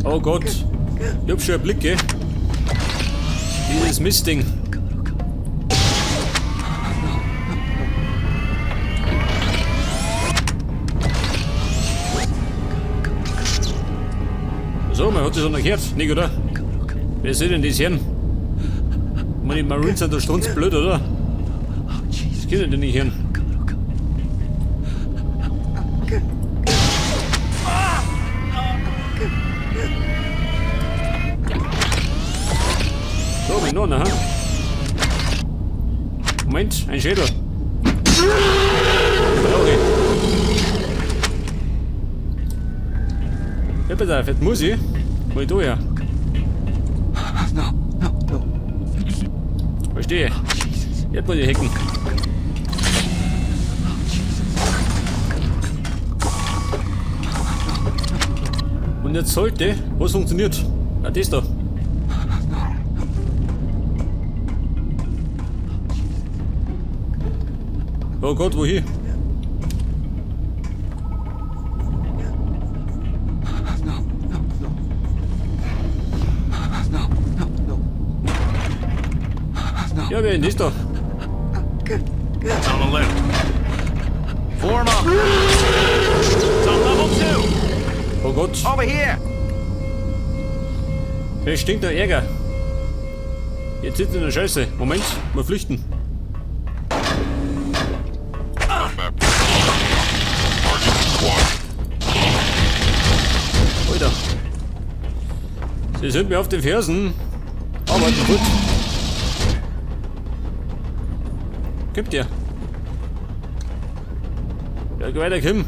Oh Gott. Ich hab schon einen Blick, gell? Dieses Mistding. So, man hat das auch noch gehört, nicht, oder? Wer soll denn das hören? Ich meine, die Marines sind da strunzblöd, oder? Das können die nicht hören. So, mein noch, aha. Moment, ein Schädel. Brauche ich. Ja, pass auf, jetzt muss ich. Wo ich da her? No, no, no. Verstehe. Jetzt muss ich hacken. Und jetzt sollte, was funktioniert? Ah, das da. Oh Gott, wohin? No, no, no. No, no, no. No. Ja, wer ist das da? It's on the left. Form up. It's on level 2. Oh Gott, Over here. es stinkt nach Ärger. Jetzt sitzt in der Scheiße. Moment, mal flüchten. Alter. Sie sind mir auf den Fersen. Aber gut. Kommt ihr? Ja, geh weiter, Kim.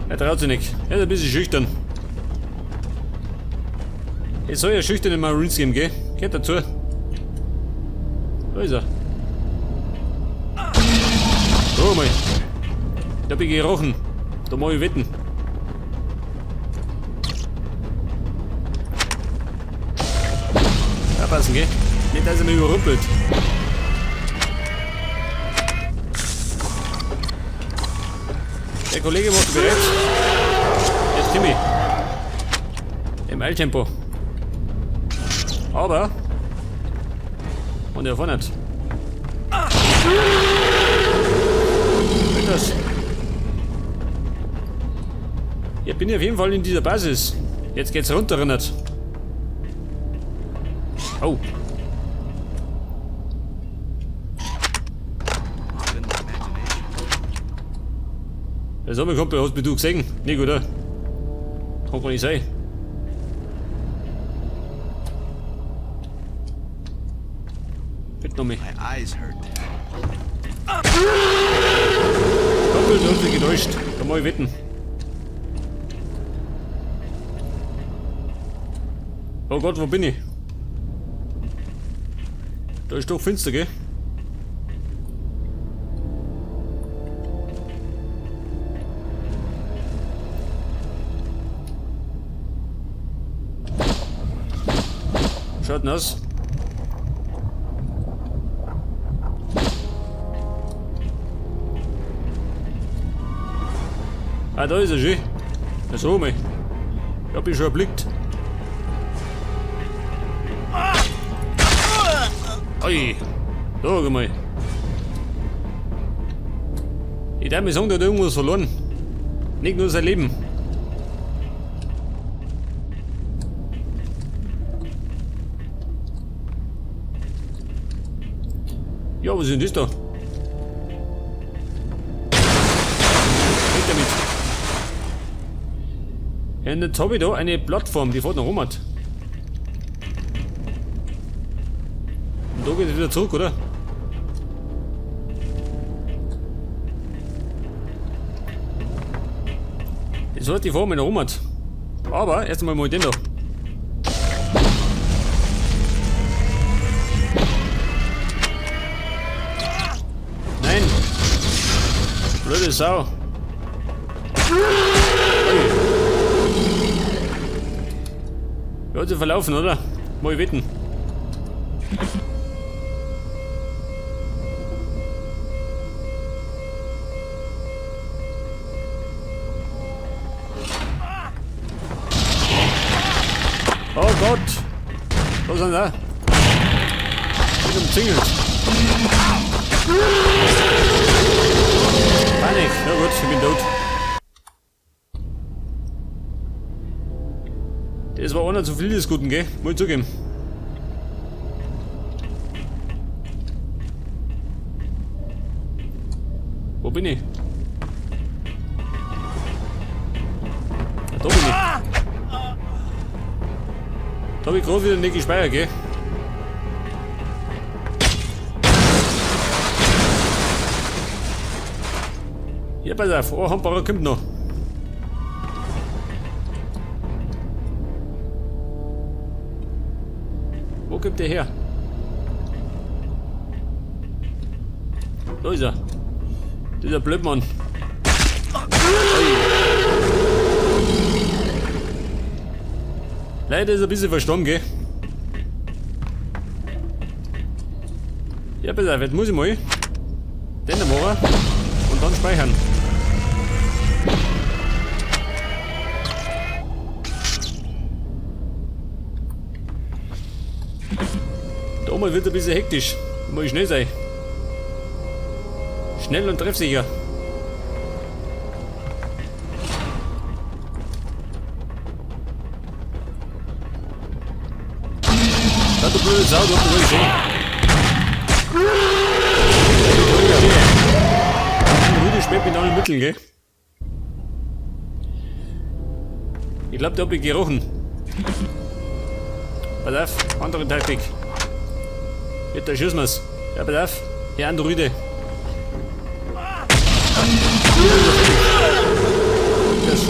Er traut sich nicht. Er ist ein bisschen schüchtern. Es soll ja schüchterne Marines geben, gell? Gehört dazu. Da ist er. So mal. Da bin ich gerochen. Da mach ich wetten. Aufpassen, gell? Nicht, dass er mich überrumpelt. Der Kollege macht bereit. Jetzt komm ich. Im Eiltempo. Aber. Und er vorne nicht. Das? Ich bin auf jeden Fall in dieser Basis. Jetzt geht's runter, nicht? Oh. Ja, sag mal, Kumpel, hast mich du gesehen? Nicht, oder? Kann gar nicht sein. Bitte noch mal. My eyes hurt. Kumpel, du hast mich getäuscht. Da mach ich wetten. Oh Gott, wo bin ich? Da ist doch finster, gell? Schaut denn aus? Ah, da ist er schon. Na so mal. Ich hab ihn schon erblickt. Ui. Da, guck mal. Ich darf mir sagen, der hat irgendwas verloren. Nicht nur sein Leben. Ja, was ist denn das da? Weg damit. Ja, und jetzt hab ich da eine Plattform, die fährt nach oben. Und da geht es wieder zurück, oder? Das heißt, ich fahr mal nach oben. Aber erst einmal mal den da. Nein! Blöde Sau! Ui. Ja, hat sich verlaufen, oder? Mal wetten. Gott! Da sind sie. Bin umzingelt. Panik. Na gut, ich bin tot. Das war einer zu viel des Guten, gell? Muss ich zugeben. Wo bin ich? Da bin ich. Da hab ich gerade wieder nicht gespeichert, gell? Ja, pass auf, ein Handballer kommt noch. Wo kommt der her? Da ist er. Dieser Blödmann. Leider ist er ein bisschen verstorben, gell? Ja, pass auf, jetzt muss ich mal den da machen und dann speichern. Da oben wird ein bisschen hektisch. Da muss ich schnell sein. Schnell und treffsicher. Da, du blöde Sau, du hast doch gesehen. Rüde spät mit allen Mitteln, gell? Ich glaub, der hab ich gerochen. Pass auf, andere Taktik. Jetzt erschießen wir's. Ja, pass auf, Herr Androide. Das.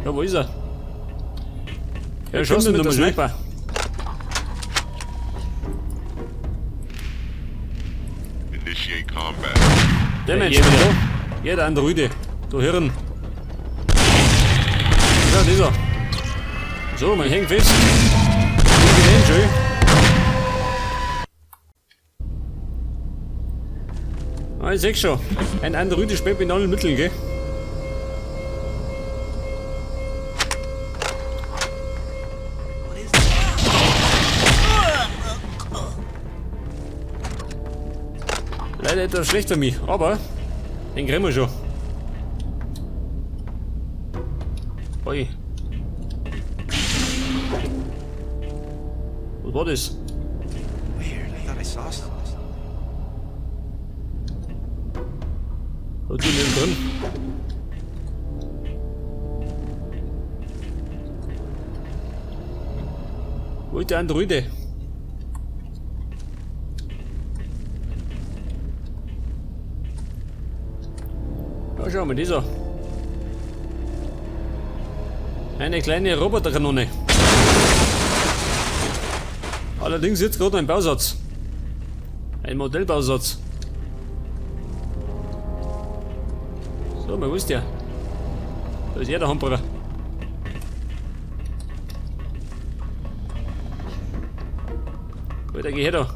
Ja, wo ist er? Ja, schossen mit der Sniper. Initiate combat. Der Mensch, da. Ja, der Androide. Du Hirn. Ja, dieser. So, man hängt fest. Schön. Ah, ich seh schon. Ein Androide spielt mit allen Mitteln, gell? Leider etwas schlecht für mich, aber den kriegen wir schon. Oi. Was war das? Weird. I thought I saw something. Was ist denn drin? Wo ist der Androide? Ja, schau mal, dieser. Eine kleine Roboterkanone. Allerdings jetzt gerade ein Bausatz. Ein Modellbausatz. So, man wusste ja. Da ist er, der Hamburger. Alter, geh her da.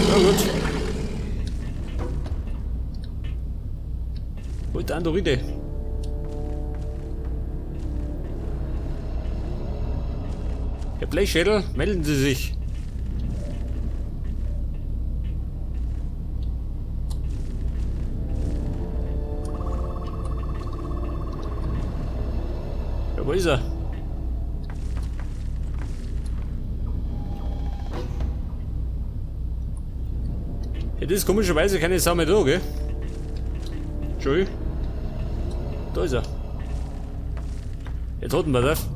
Ja gut. Wo ist der Androide? Herr Blechschädel, melden Sie sich. Ja, wo ist er? Ja, das ist komischerweise keine Sau mehr da, gell? Entschuldigung. Da ist er. Jetzt hat ihn was auf.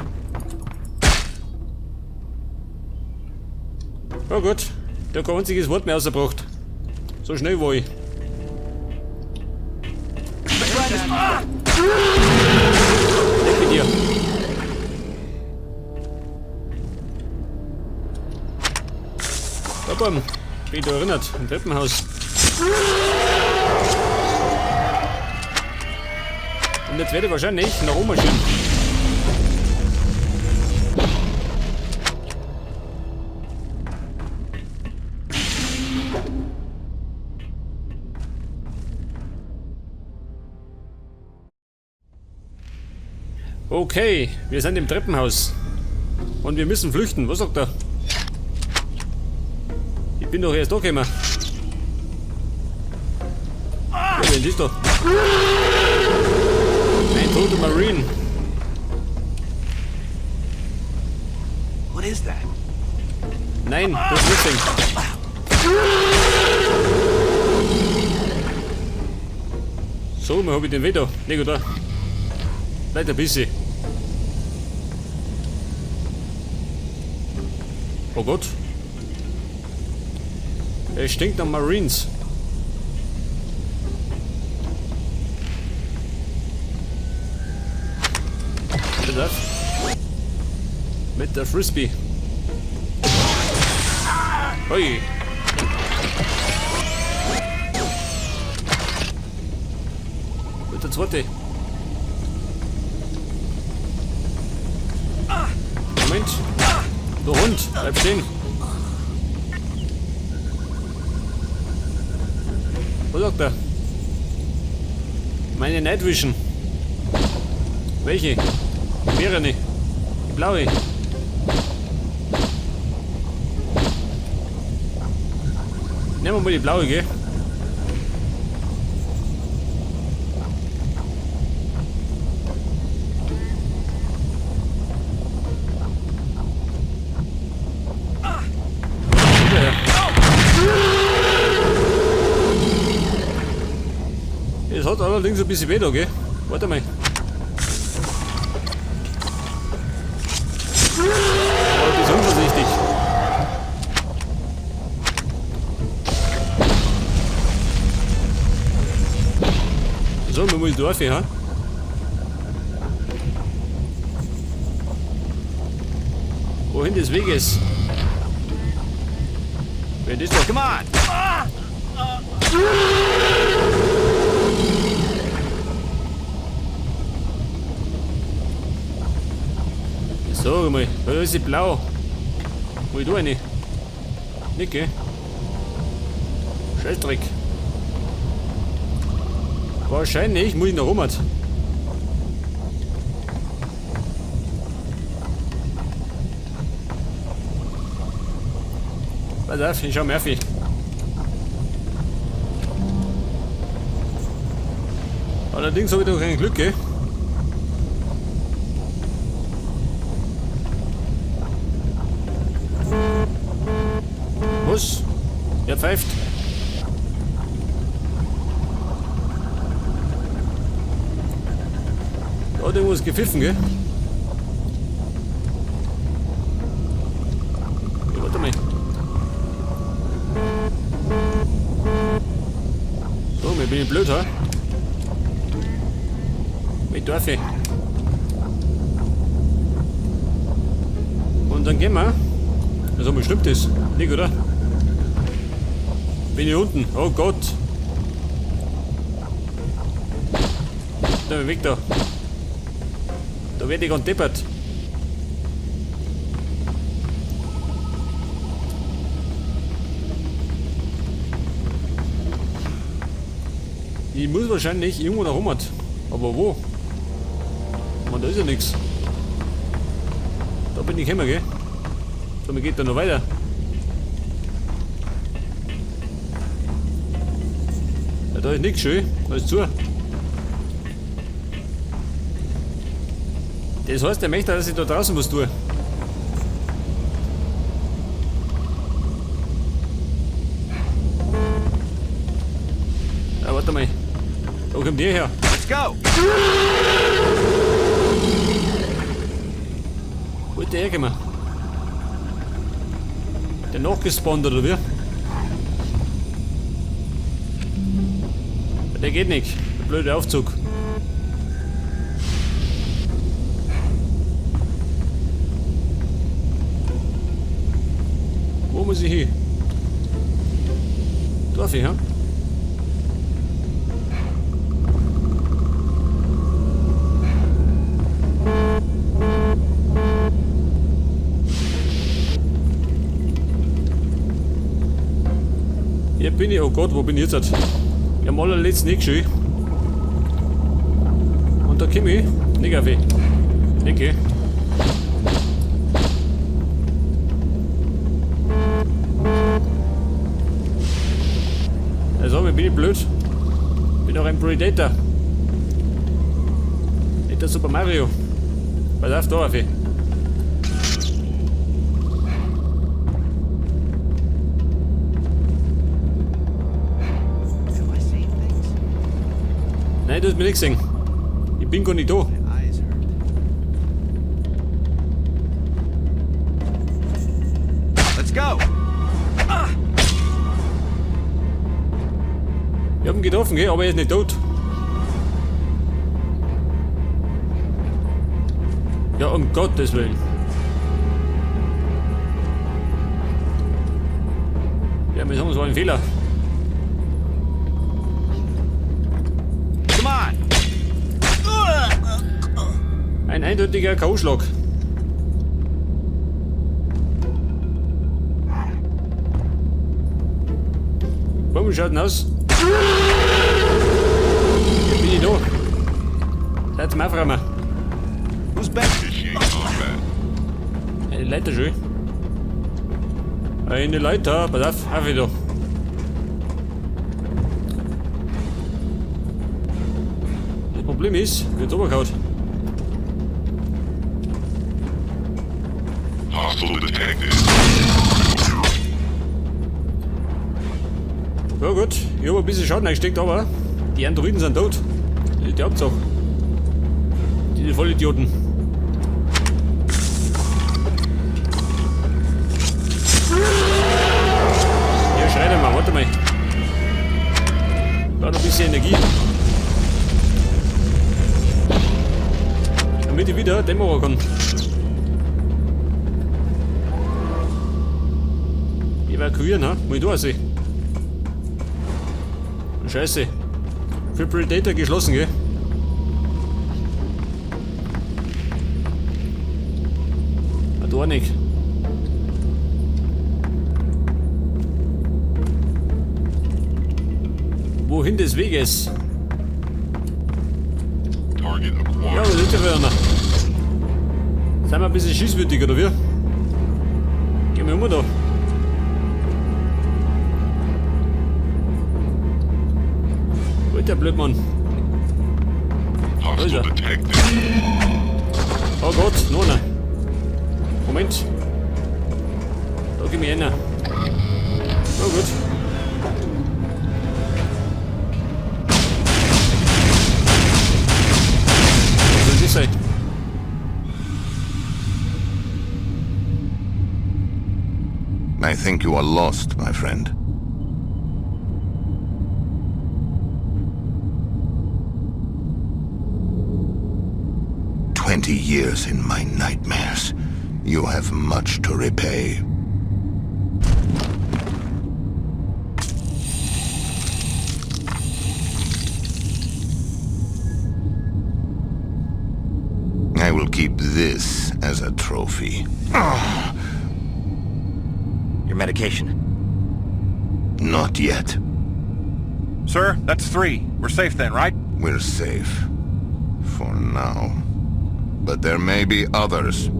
Ja gut, der hat kein einziges Wort mehr rausgebracht. So schnell war ich. Weg mit dir. Da oben, bin ich da erinnert, im Treppenhaus. Und jetzt werde ich wahrscheinlich nach oben marschieren. Okay, wir sind im Treppenhaus. Und wir müssen flüchten. Was sagt er? Ich bin doch erst da gekommen. Ja, wer ist da? Ein toter Marine. What is that? Nein, das ist nicht. So, mal hab ich den wieder. Nicht, oder? Weiter ein bisschen. Oh Gott. Es stinkt nach Marines. Pass auf. Mit der Frisbee. Ui. Und der zweite. Moment. Du Hund, bleib stehen. Was sagt er? Meine Night Vision. Welche? Mehrere. Die blaue. Nehmen wir mal die blaue, gell? Es hat allerdings ein bisschen weh da, gell? Warte mal. Oh, das ist unvorsichtig. So, wir müssen durch, ha? Wohin des Weges? Wer ist doch? Come on! Sag mal, da ist sie blau. Wo ich da rein? Nicht, gell? Scheißdreck. Wahrscheinlich muss ich noch rum. Pass auf, ich schau Murphy. Allerdings habe ich doch kein Glück, gell? Was? Er pfeift. Da hat irgendwas gepfiffen, gell? Ja, warte mal. So, mir bin ich blöd, ha? Mit darf ich. Und dann gehen wir. Also, mir stimmt das. Nicht, oder? Bin ich unten? Oh Gott. Da, weg da. Da werde ich ganz deppert. Ich muss wahrscheinlich irgendwo da rum. Aber wo? Man, da ist ja nix. Da bin ich gekommen, gell? So, mir geht da noch weiter. Ja, da ist nix schön. Da ist zu. Das heißt, der möchte, dass ich da draußen was tue. Ja, warte mal. Da kommt der her. Let's go! Wo ist der hergekommen? Der nachgespawnt oder wie? Der geht nicht. Der blöde Aufzug. Wo muss ich hin? Darf ich, ja? Hier bin ich, oh Gott, wo bin ich jetzt? Ich am allerletzten nicht schön. Und da komm ich nicht auf. Niki. Also, wie bin ich blöd? Bin doch ein Predator. Nicht der Super Mario. Pass auf, da auf. Do I see things? Nein, du hast mich nicht gesehen. Ich bin gar nicht da. My eyes hurt. Let's go. Ich hab ihn getroffen, gell, aber er ist nicht tot. Ja, um Gottes Willen. Ja, wir sagen, es war ein Fehler. Come on. Ein eindeutiger K.O.-Schlag. Warum schaut denn aus? Wie bin ich da? Seid zum Aufräumen. Who's back? Initiate combat. Eine Leiter schön. Eine Leiter, pass auf, auf wieder. Das Problem ist, wird runtergehauen. Hostile detected. Ja gut, ich hab ein bisschen Schaden eingesteckt, aber die Androiden sind tot. Das ist die Hauptsache. Diese Vollidioten. Ja, schreit mal, warte mal. Brauche noch ein bisschen Energie. Damit ich wieder dämmern kann. Evakuieren, ha? Muss ich da sehen? Scheiße. Für Predator geschlossen, gell? Ah, da nicht. Wohin des Weges? Target acquired. Ja, was ist denn für einer? Sind wir ein bisschen schießwürdig, oder wie? Gehen wir um da. Wo ist der Blödmann? Hostile er. detected. Oh Gott, noch einer. Moment. Da geh ich rein. Oh gut. Was soll das sein? I think you are lost, my friend. 20 years in my nightmares. You have much to repay. I will keep this as a trophy. Your medication. Not yet. Sir, that's 3. We're safe then, right? We're safe. For now. But there may be others.